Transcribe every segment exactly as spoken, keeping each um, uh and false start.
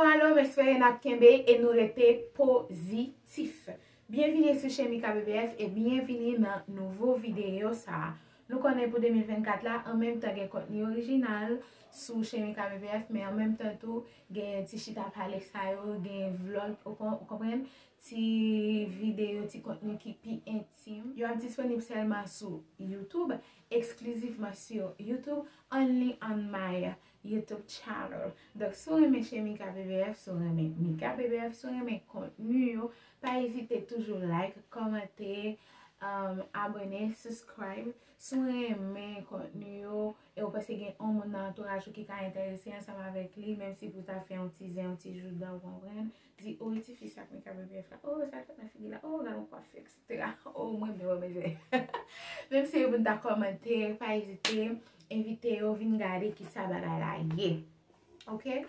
Alo, m espere n ap kenbe e nou rete pozitif. Byenvini sou Chemika B B F e byenvini nan nouvo videyo sa a. Nou konnen pou de mil vennkat la, an menm tan gen kontni orijinal sou Chemika B B F, men an menm tan tou, gen ti chita pale sa yo, gen vlog, ou kon-, ou konprann? Ti videyo, ti kontni ki pi entim. Yo ap disponib sèlman sou YouTube, eksklizivman sou YouTube, only on my YouTube channel. Donk, si w renmen Chemika B B F, si w renmen Mika B B F, si w renmen kontni yo, pa ezite toujou like, kòmante, um, abòne, subscribe. Si w renmen kontni yo, e w panse gen yon moun nan antouraj ou ki ka enterese ansanm avèk li, menm si pou ta fè yon ti zen, yon ti jouda, ou konprann, di, "O, e tifi sa k Mika B B F la, o, sa k fèt nan figi la, o, gade yon kwafi, etsetera. O, mwen menm, mwen menm." Menm si e pou n ta kòmante, pa ezite, envite yo vin gade kisa bagay la ye. Oke?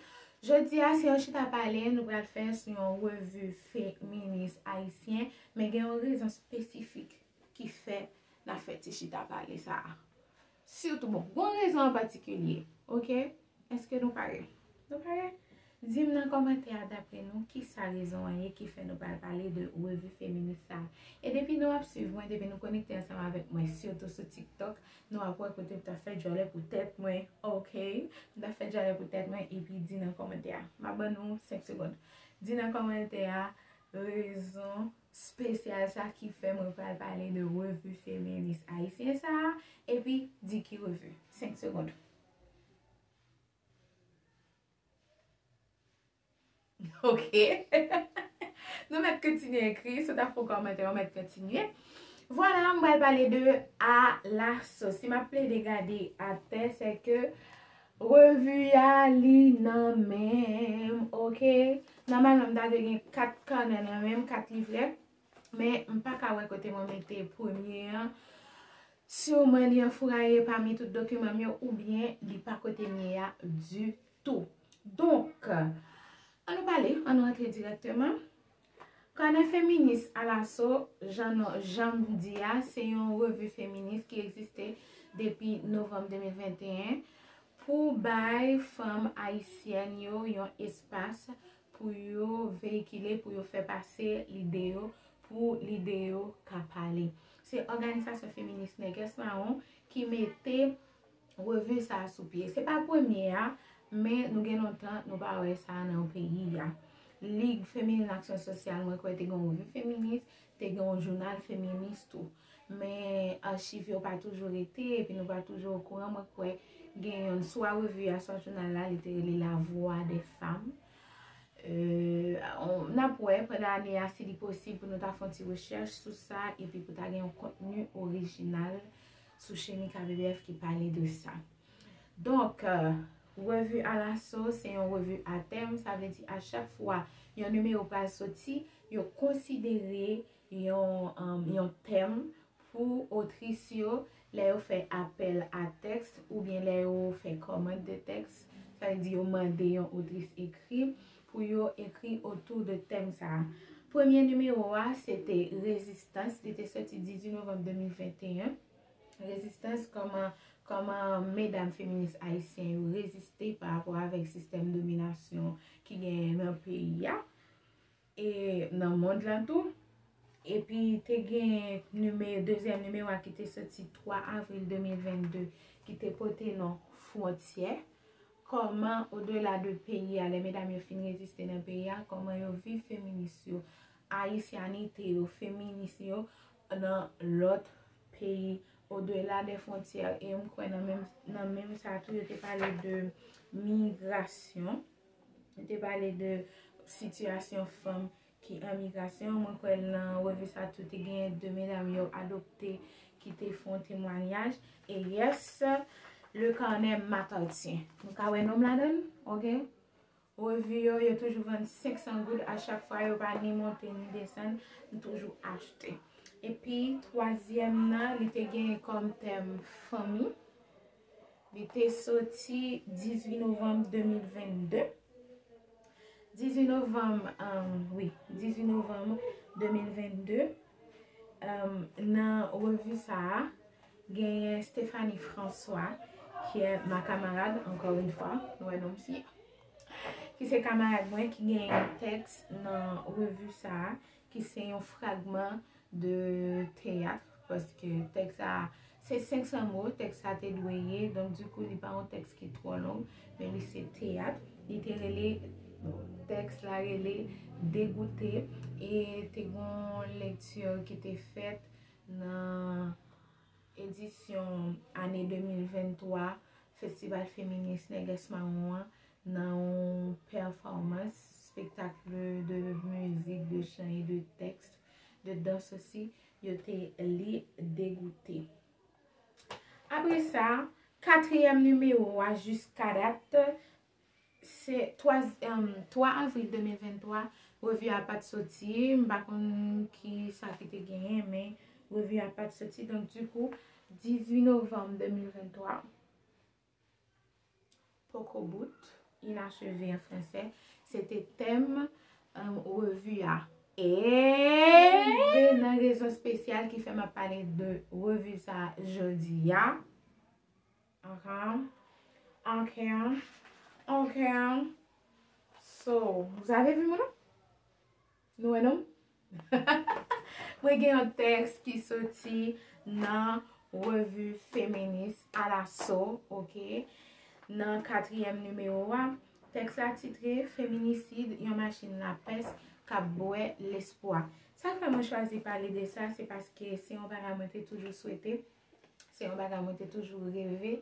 Jodi a, se yon chita pale nou pral fè sou yon revi feminis ayisyen, men gen yon rezon espesifik ki fè n ap fè ti chita pale sa a. Sitou, bon, gen yon rezon an patikilye, oke? Èske nou pare? Nou pare? Di m nan kòmantè a, dapre nou, kisa rezon an ye ki fè nou pral pale de revi feminis sa a. E depi nou ap swiv mwen, depi nou konekte ansanm avèk mwen, sitou sou TikTok, nou ap wè kote m t ap fè djòlè pou tèt mwen, oke? M t ap fè djòlè pou tèt mwen, epi di nan kòmantè a. M ap ban nou senk segonn. Di nan kòmantè a rezon espesyal sa ki fè mwen pral pale de revi feminis ayisyen sa a, epi di ki revi. Senk segonn. Oke. Nou mèt kontinye ekri, si w ta fè yon kòmantè, ou mèt kontinye. Vwala, m pral pale de Alaso. Si m ap plede gade atè, se ke revi a li nan men m, oke? Nòmalman, m ta dwe gen kat kanè nan men m, kat livrè, men m pa ka wè kote mwen mete premye an. Siman li anfouraye pami tout dokiman m yo, oubyen li pa kote m ye a ditou. Donk, ann nou pale, ann nou rantre dirèkteman. Kanè feminis Alaso, jan nou, jan m di a, se yon revi feminis ki egziste depi novanm de mil venteyen pou bay fanm ayisyèn yo yon espas pou yo veyikile, pou yo fè pase lide yo, pou lide yo ka pale. Se òganizasyon feminis Nègès Mawon ki mete revi sa a sou pye. Se pa premye a, men nou gen lontan nou pa wè sa a nan peyi a. Lig Feminin Aksyon Sosyal, mwen kwè, te gen yon revi feminis, te gen yon jounal feminis tou. Men achiv yo pa toujou rete, epi nou pa toujou okouran. Mwen kwè gen yonn, swa revi a, swa jounal la, li te rele La Voix des Femmes. Euh, on, n ap wè pandan ane a si li posib pou nou ta fè yon ti rechèch sou sa, epi pou ta gen yon kontni orijinal sou Chemika B B F ki pale de sa. Donk, euh, revi Alaso, se yon revi a tèm, sa vle di a chak fwa yon nimewo pral soti, yo konsidere yon, um, yon tèm pou otris yo lè yo fè apèl a tèks oubyen lè yo fè kòmand de tèks, sa vle di yo mande yon otris ekri pou yo ekri otou de tèm sa a. Premye nimewo a, se te Rezistans, li te soti dizuit novanm de mil venteyen. Rezistans, kòman, kòman medam feminis ayisyen yo reziste pa rapò avèk sistèm dominasyon ki genyen nan peyi a e nan mond lan tou. Epi te gen nime-, dezyèm nimewo a ki te soti twa avril de mil vennde, ki te pote non Fwontyè. Kòman, odela de peyi a, lè medam yo fin reziste nan peyi a, kòman yo viv feminis yo, ayisyanite yo, feminis yo nan lòt peyi, odela de fwontyè. E m kwè nan menm, nan menm sa tou, yo te pale de migrasyon. Yo te pale de sitiyasyon fanm ki an migrasyon. Mwen kwè nan revi sa tou te gen de medam yo adopte ki te fè yon temwayaj. E yes, le carnet m'appartient. Nou ka wè non m ladan l, oke? Revi yo, yo toujou vann senk san goud a chak fwa, yo pa ni monte ni desann, m toujou achte. Epi, twazyèm nan, li te gen kòm tèm fanmi. Li te soti dizuit novanm de mil vennde. Dizuit novanm, um, wi, dizuit novanm de mil vennde. Um, nan revi sa a, genyen Stéphanie François, qui est ma camarade, encore une fois, nou wè non m si. Se kamarad mwen ki gen yon tèks nan revi sa a, ki se yon fragman de teyat, paske tèks sa a, se senk san mo, tèks sa te dwe ye, donk, dikou, li pa yon tèks ki twò long, men li se teyat. Li te rele, bon, tèks la rele Degoute, e te gon lekti ki te fèt nan edisyon ane de mil venntwa Festival Feminis Nègès Mawon an, nan yon pèfòmans, spektak de mizik, de chan e de tèks, de dans osi, yo te li Degoute. Apre sa, katriyèm nimewo a jiska dat, se twa, twa avril de mil venntwa, revi a pa t soti. M pa konn ki sa ki te genyen, men revi a pa t soti. Donk, dikou, dizuit novanm de mil venntwa, poko bout, inachevé an fransè, se te tèm, um, revi a. E rive nan rezon espesyal ki fè m ap pale de revi sa jodi a. Anhan. Anhan. Anhan. So, vous avez vu, moun? Nou wè non? Mwen gen yon tèks ki soti nan revi Feminis Alaso, oke? Nan katriyèm nimewo a, tèks la titre Feminisid, yon machin lapès k ap bwè lespwa. Sa k fè mwen chwazi pale de sa, se paske se yon bagay mwen te toujou swete. Se yon bagay mwen te toujou reve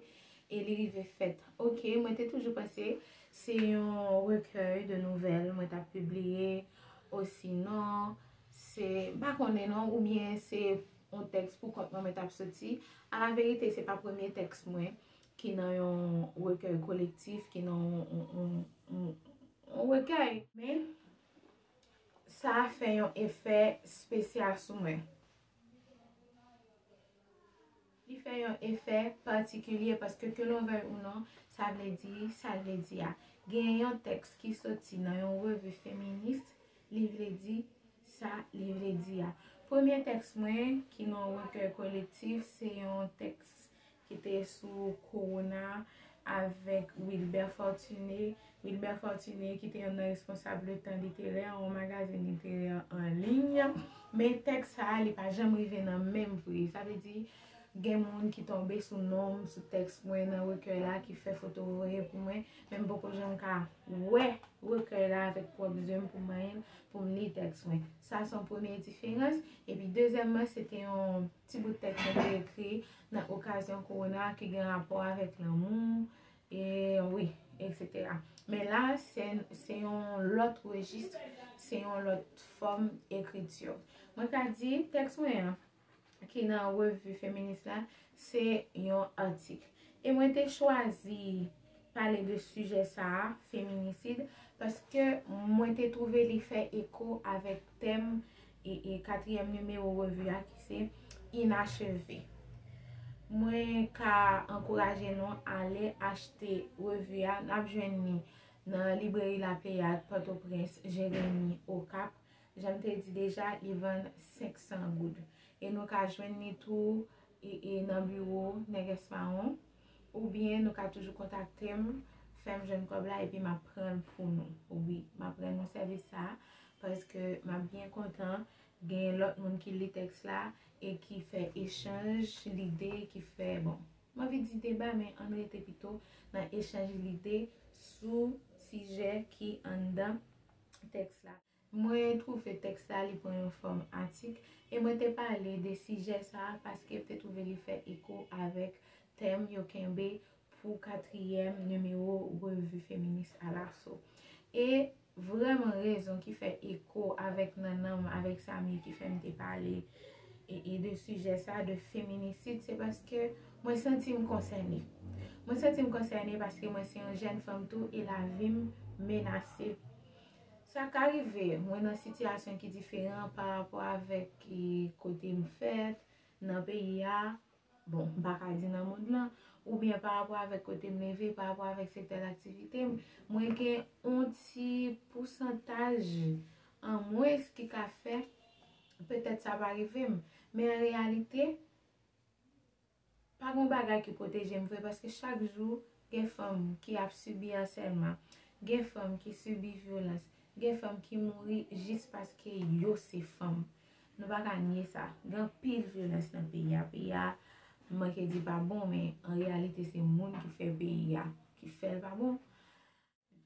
e li rive fèt. Oke, mwen te toujou panse se yon rekèy de nouvèl mwen t ap pibliye, osinon, se, m pa konnen non, oubyen se yon tèks pou kont mwen mwen t ap soti. A la verite, se pa premye tèks mwen ki nan yon rekèy kolektif, ki nan yon, yon, yon, yon, yon rekèy. Men, sa fè yon efè espesyal sou mwen. Li fè yon efè patikilye paske, ke l'on veuille ou non, sa vle di sa l vle di a. Gen yon tèks ki soti nan yon revi feminis, li vle di sa li vle di a. Premye tèks mwen ki nan yon rekèy kolektif, se yon tèks ki te sou kowona avèk Wilbert Fortuné. Wilbert Fortuné ki te youn nan responsab Le Temps Littéraire, yon magazin literè an liy. Men tèks sa a, li pa janm rive nan men m vre. Sa vle di, gen moun ki tonbe sou non m, sou tèks mwen nan rekèy la, ki fè foto voye pou mwen, men m poko janm ka wè rekèy la avèk pwòp zye m pou m manyen l, pou m li tèks mwen. Sa se yon premye diferans. Epi dezyèmman, se te yon ti bout tèks mwen te ekri nan okazyon kowona ki gen rapò avèk lanmou, e wi, etsetera. Men la, se, se yon lòt rejis, se yon lòt fòm ekriti. Mwen ka di, tèks mwen an, ki nan revi feminis la, se yon atik. E mwen te chwazi pale de sijè sa a, feminisid, paske mwen te twouve li fè eko avèk tèm e, e katriyèm nimewo revi a ki se Inacheve. Mwen ka ankouraje nou ale achte revi a. N ap jwenn li nan libreri La Pléiade, Pòtoprens, Jeremi, Okap. Jan m te di deja, li vann senk san goud. E nou ka jwenn li tou e, e nan biwo Nègès Mawon. Oubyen nou ka toujou kontakte m, fè m jwenn kòb la epi m ap pran l pou nou. Wi, m ap rann nou sèvis sa a, paske m ap byen kontan gen lòt moun ki li tèks la e ki fè echanj lide, ki fè, bon, m anvi di deba, men ann rete pito nan echanj lide sou sijè ki anndan tèks la. Mwen twouve tèks la, li pran yon fòm atik, e mwen te pale de sijè sa a paske m te twouve li fè eko avèk tèm yo kenbe pou katriyèm nimewo revi feminis Alaso. E vrèman rezon ki fè eko avèk nannan m, avèk Samy ki fè m te pale e, e de sijè sa, de feminisid, se paske mwen santi m konsène. Mwen santi m konsène paske mwen se yon jèn fanm tou e lavi m menase. Sa ka rive, mwen nan sitiyasyon ki diferan pa rapò avèk, e, kote m fèt, nan peyi a, bon, m pa ka di nan mond lan, oubyen pa rapò avèk kote m leve, pa rapò avèk sektè daktivite m, mwen gen yon ti pousantaj an mwens ki ka fè petèt sa pa rive m. Men an reyalite, pa gen bagay ki pwoteje m vre, paske chak jou gen fanm ki ap sibi asèlman, Gen fanm ki sibi vyolans, gen fanm ki mouri jis paske yo se fanm. Nou pa ka nye sa. Gen anpil vyolans nan peyi a. Peyi a, m manke di pa bon, men an reyalite se moun ki fè peyi a ki fè l pa bon.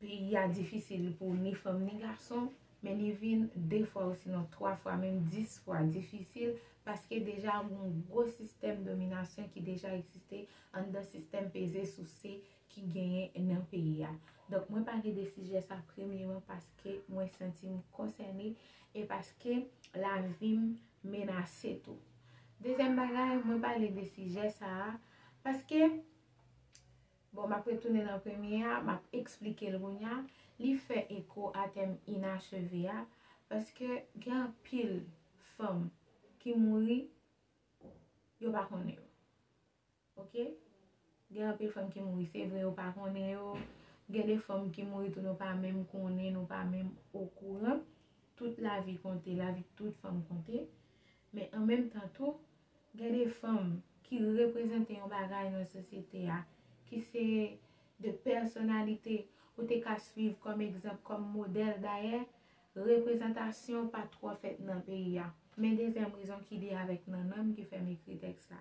Peyi a difisil pou ni fanm ni gason, men li vin de fwa osinon twa fwa, menm dis fwa difisil, paske deja gen yon gwo sistèm dominasyon ki deja egziste anndan sistèm peze souse ki genyen nan peyi a. Donk, mwen pale de sijè sa premyeman paske mwen santi m konsène e paske lavi m menase tou. Dezyèm bagay, mwen pale de sijè sa a paske, bon, m ap retounen nan premye a, m ap eksplike l kounye a. Li fè eko a tèm inacheve a, paske gen anpil fanm ki mouri, yo pa konnen yo. Oke? Gen anpil fanm ki mouri, se vre, yo pa konnen yo. Gen de fanm ki mouri tou, nou pa menm konnen, nou pa menm okouran. Tout lavi konte, lavi tout fanm konte. Men an menm tan tou, gen de fanm ki reprezante yon bagay nan sosyete a, ki se de pèsonalite ou te ka swiv kòm egzanp, kòm modèl. Dayè, reprezantasyon pa twò fèt nan peyi a. Men dezyèm rezon ki lye avèk Nannan m ki fè m ekri tèks la.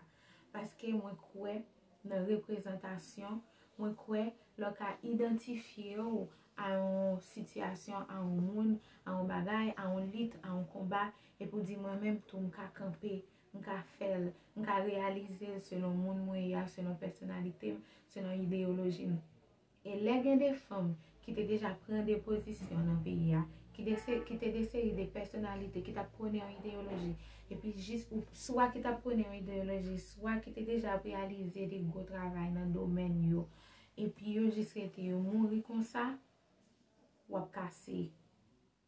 Paske mwen kwè nan reprezantasyon, mwen kwè lè w ka idantifye w a yon sitiyasyon, a yon moun, a yon bagay, a yon lit, a yon konba, epi w di, "Mwen menm tou, m ka kanpe, m ka fè l, m ka reyalize l selon moun mwen ye a, selon pèsonalite m, selon ideyoloji m." E lè gen de fanm ki te deja pran de pozisyon nan peyi a, ki de se-, ki te de seri de pèsonalite ki t ap pwone yon ideyoloji, epi jis ou, swa ki t ap pwone yon ideyoloji, swa ki te deja ap reyalize de gwo travay nan domèn yo, epi yo jis rete yo mouri konsa, w ap kase.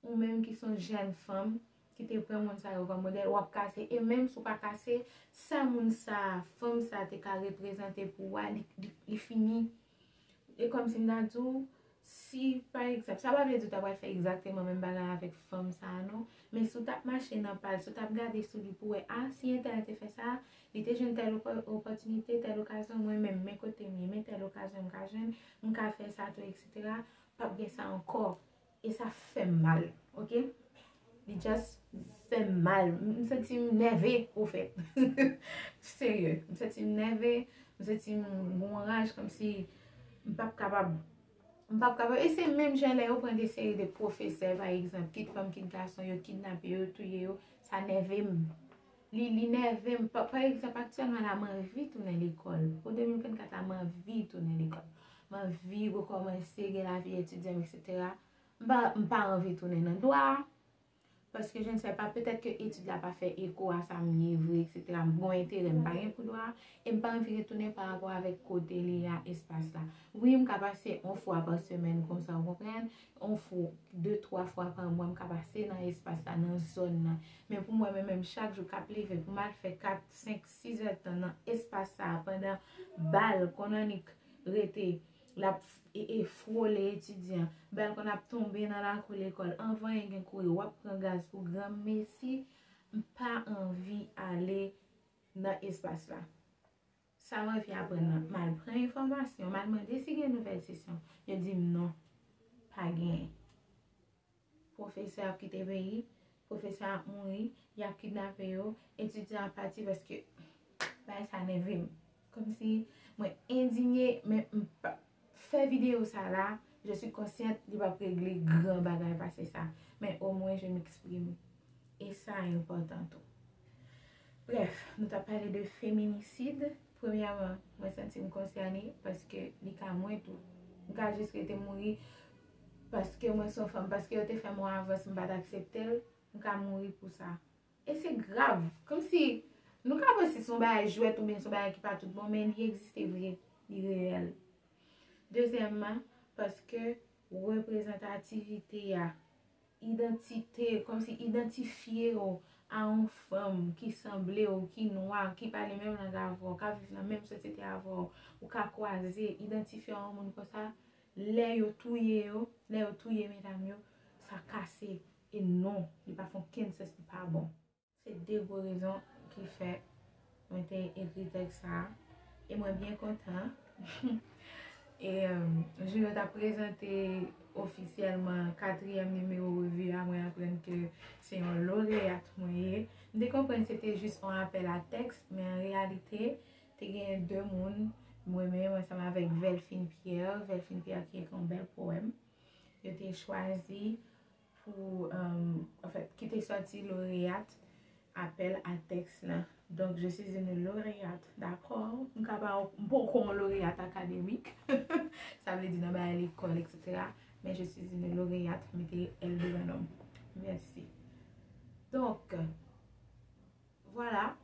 Ou menm ki se yon jèn fanm, ki te pran moun sa yo kòm modèl, w ap kase. E menm si w pa kase, sa moun sa a, fanm sa a te ka reprezante pou ou a, li, li, li fini. E kòmsi m ta di w, si, pa egzanp, sa pa vle di w ta pral fè egzakteman menm bagay avèk fanm sa a, non. Men si w t ap mache nan pa l, si w t ap gade sou li pou wè, a, si entèl te fè sa, li te jwenn tèl opò-, opòtinite, tèl okazyon, mwen menm, men kote m ye, men tèl okazyon m ka jwenn, m ka fè sa tou, etsetera, p ap gen sa ankò. E sa fè m mal, oke? Li just fè m mal. M, m santi m nève, ofèt. Serye. M santi m nève, m santi m gon raj, kòmsi m p ap kapab. M p ap kapab. E se menm jan lè yo pran de seri de pwofesè, pa egzanp, kit fanm, kit gason, yo kidnape yo, touye yo, sa nève m. Li, li nève m. Pa, pa egzanp, aktyèlman la, m anvi tounen lekòl. Pou de mil vennkat la, m anvi tounen lekòl. M anvi rekòmanse gen lavi etidyan m, etsetera. M pa, m pa anvi tounen nan dwa a. Paske je ne sais pas, petèt ke etid la pa fè eko a sa m ye vre, etsetera. M gon enterè m pa gen pou dwa a. E m pa anvi retounen pa rapò avèk kote li a, espas la. Wi, m ka pase yon fwa pa semèn konsa, w konprann? Yon fwa, de, twa fwa pa mwa, m ka pase nan espas la, nan zòn nan. Men pou mwen, mwen menm, chak jou k ap leve pou m al fè kat, senk, sis èdtan nan espas sa a, pandan bal konn annik rete, l ap e, e frole etidyan, bal konn ap tonbe nan lakou lekòl, anvan yon gen kouri, w ap pran gaz pou granmesi, m pa anvi ale nan espas la. Sa m anvi aprann nan, m al pran enfòmasyon, m al mande si gen nouvèl sesyon. Yo di m non, pa genyen. Pwofesè ap kite peyi, pwofesè ap mouri, y ap kidnape yo, etidyan ap pati paske bagay sa nève m. Kòmsi mwen endinye, men m pa, fè videyo sa la, je suis consciente, li p ap regle gran bagay pase sa. Men omwen je m'exprime. E sa enpòtan tou. Brèf, nou t ap pale de feminisid. Premyèman, mwen santi m konsène paske li ka mwen tou. M ka jis rete mouri paske mwen se yon fanm, paske yo te fè m yon avans, m pa t aksepte l, m ka mouri pou sa. E se grav. Kòmsi nou ka panse se yon bagay jwèt oubyen se yon bagay ki pa tout bon, men li egziste vre, li reyèl. Dezyèmman, paske reprezantativite a, idantite, kòmsi idantifye w a yon fanm ki sanble w, ki nwa, ki pale menm lang avè w, k ap viv nan menm sosyete avè w, ou ka kwaze, idantifye w a yon moun konsa, lè yo touye yo, lè yo touye medam yo, sa kase. E non, li pa fè okenn sans, li pa bon. Se de gwo rezon ki fè mwen te ekri tèks sa a. E mwen byen kontan. E euh, Juliette ap prezante ofisyèlman katriyèm nimewo revi a, mwen aprann ke se yon loreyat mwen ye. M te konprann se te jis yon apèl a tèks, men an reyalite, te gen de moun, mwen menm ansanm avèk Velfine Pierre, Velfine Pierre ki ekri yon bèl powèm, yo te chwazi pou, euh, anfèt, ki te sòti loreyat apèl a tèks la. Donk, je suis une lauréate, dakò? M ka pa, m poko yon loreyat akademik, sa vle di nan bagay lekòl, et cetera. Men je suis une lauréate, mete L devan non m. Mèsi. Donk, vwala,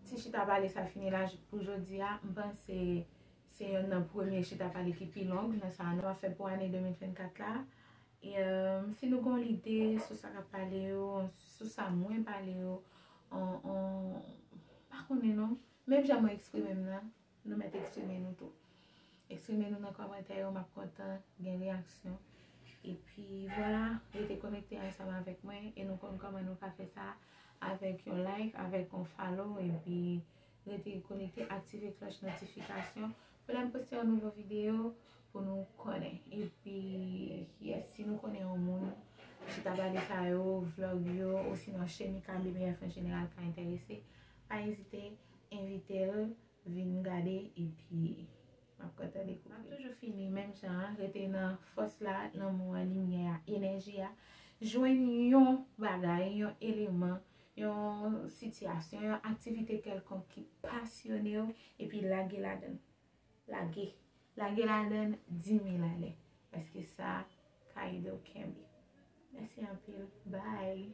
ti chita pale sa fini la pou jodi a. M panse se yonn nan premye chita pale ki pi long nan sa a nou ap fè pou ane de mil vennkat la. E euh, si nou gen yon lide sou sa k ap pale yo, sou sa mwen pale yo, on, on, pa konnen non. Menm jan mwen eksprime m nan, nou mèt eksprime nou tou. Eksprime nou nan kòmantè yo, m ap kontan gen reyaksyon. Epi vwala, rete konekte ansanm avèk mwen e nou konn kòman nou ka fè sa avèk yon like, avèk yon follow, epi rete konekte, aktive klòch notifikasyon pou lè m poste yon nouvo videyo pou nou konnen. Epi, yes, si nou konnen yon moun, chita pale sa yo, vlog yo, osinon Chemika B B F an jeneral ka enterese, pa ezite envite l vin gade epi m ap kontan dekouvri. M ap toujou fini menm jan an, rete nan fòs la, lanmou a, limyè a, enèji a. Jwenn yon bagay, yon eleman, yon sitiyasyon, yon aktivite kèlkonk ki pasyone w, epi lage ladan l. Lage. Lage ladan l di mil alè. Paske sa ka ede w kenbe. Mèsi anpil. Bye.